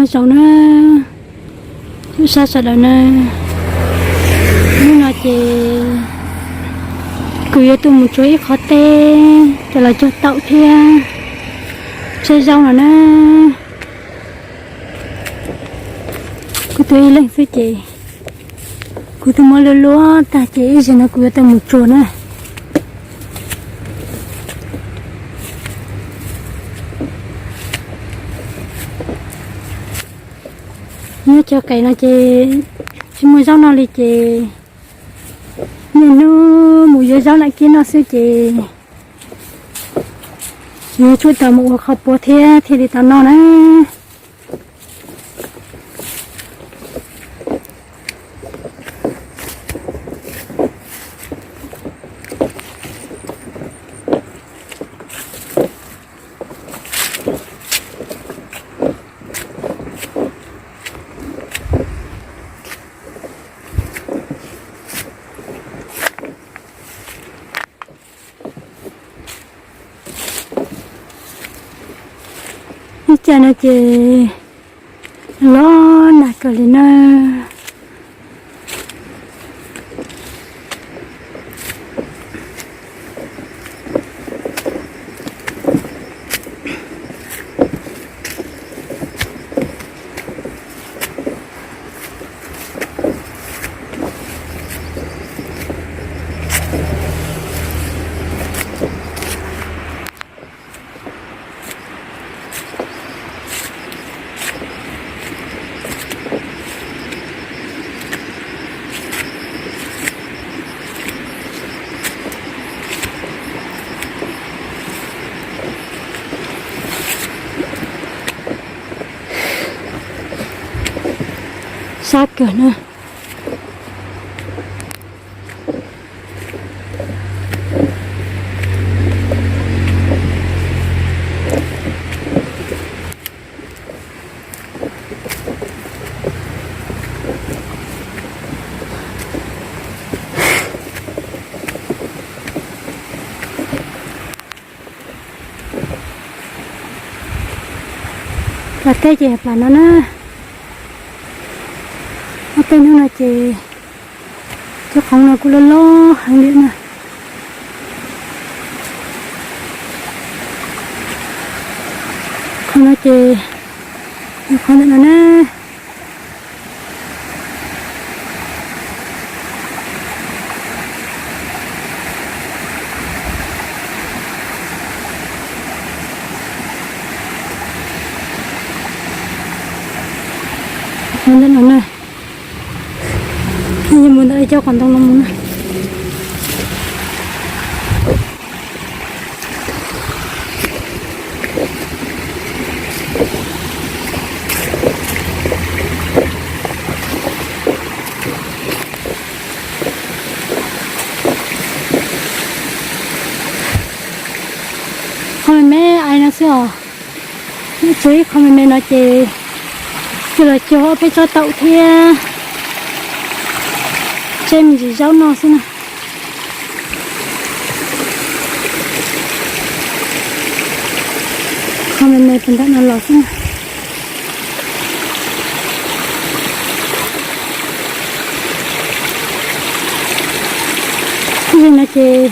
Nyob zoo na, tsoom saib sawv daws na, hnub no ces kuv yuav tuaj mus tsuag ib qho teb coj los cog taum thiab tseb zaub no na. Kuv tuaj ib leeg xwb ces kuv twb muab luaj luaj tag ces ib zaug no kuv yuav tuaj mus tsuag na. Nyob cov qes no ces tsis muaj zaub noj li ces niaj hnub mus yuav zaub nram kiab noj xwb ces tsis yuav tshuaj tau mus ua qhov puav thiab thiaj li tau noj na. Ib co no ces los nag kawg li na. Sab kawg na. Plas teb ces plas no na. Ob peb hnub no ces cov qhov no kuj loj loj heev li na. Qhov no ces, qhov ntawm no na. Ntawm no na, yog mus ntawm cov qhov ntoo no mus na. Qhov me me ais no xwb os. Tsuag ib qho me me no ces coj los cog ob peb tsob taum thiab tseb me ntsis zaub noj xwb na. Qhov me me puag nram no los xwb na. Ib zaug no ces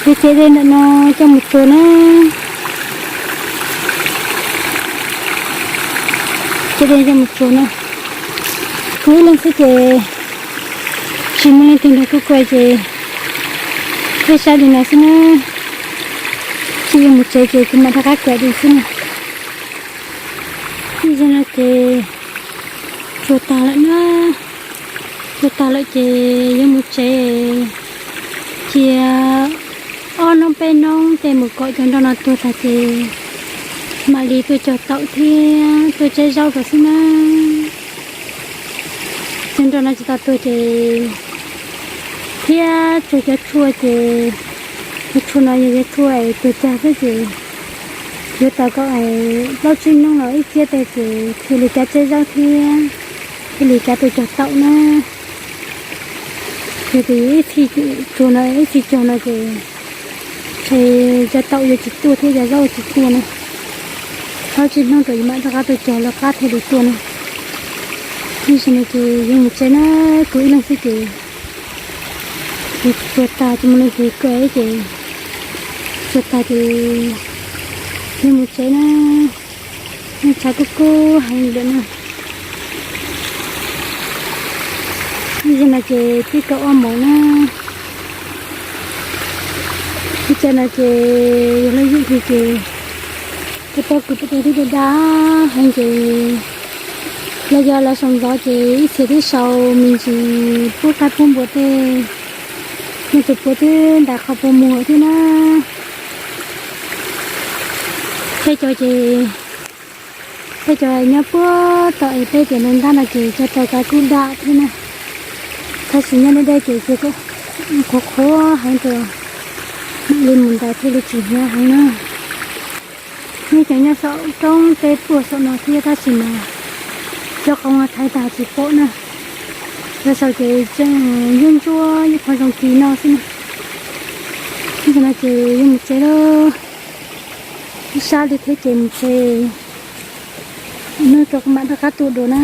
kuv cev dej ntawm no coj mus tsuag na. Cev dej coj mus tsuag na. Kuv ib leeg xwb ces tsis muaj leej twg nrog kuv kuaj ces thiaj sab li no xwb na. Tsis yuav mus tsev ces kuv mam rov qab kuaj li xwb na. Ib zaug no ces tsuag tag lawm na. Tsuag tag lawm ces yuav mus tsev. Cia ob hnub peb hnub tej mus kom cov nroj no tuag tag ces mam li tuaj cog taum thiab tuaj tseb zaub rau xwb na. Cov nroj no tsis tau tuag ces thiab tsuag cov tshuaj ces, cov tshuaj no yog cov tshuaj es tuag cag xwb ces yuav tau kom plaub tsib hnub los ib txhiab tej ces thiaj li kav tseb zaub thiab thiaj li kav tuaj cog taum na. Yog tias ib txhij tsuag no ib txhij cog no ces ntshe cov taum yuav tsis tuaj thiab cov zaub tsis tuaj na. Ob tsib hnub rau mam rov qab tuaj cog lawv qab thiaj li tuaj na. Ib zaug no ces yog mus tsev na, kuv ib leeg xwb ces, ces tsuag tag ces mus leej twg kawg ces tsuag tag ces yog mus tsev na. Tshav kub kub heev li lawm na. Ib zaug no ces twb kaum ob moos na. Ib zaug no ces yog lub yeeb hli ces kuv tau kwv pem twb da da heev ces los yog los saum ntxov ces ib txhia twb sau me ntsis pub qaib pub npua tej, muaj tus puav twb ntais qhov puag muag thiab na. Peb cov ces, peb cov nyob puag tom es peb tias nws ntab no ces cov taws kav kub dam thiab na. Tab sis nyob deb deb ces ces qhuav qhuav heev rau, mam li mus ntais thiaj li tsis hnyav heev na. Nej cov nyob saum roob teb puag saum no thiab tab sis mas cov qhov muag thaiv tag tsis pom na. Cov saum ces tseem ntsuab ntsuab ib qho zoo kis no xwb na. Ib zaug no ces yuav mus tsev lawm. Ib sab li thiab ces mus tsev, hnub rau kuv mam rov qab tuaj dua na.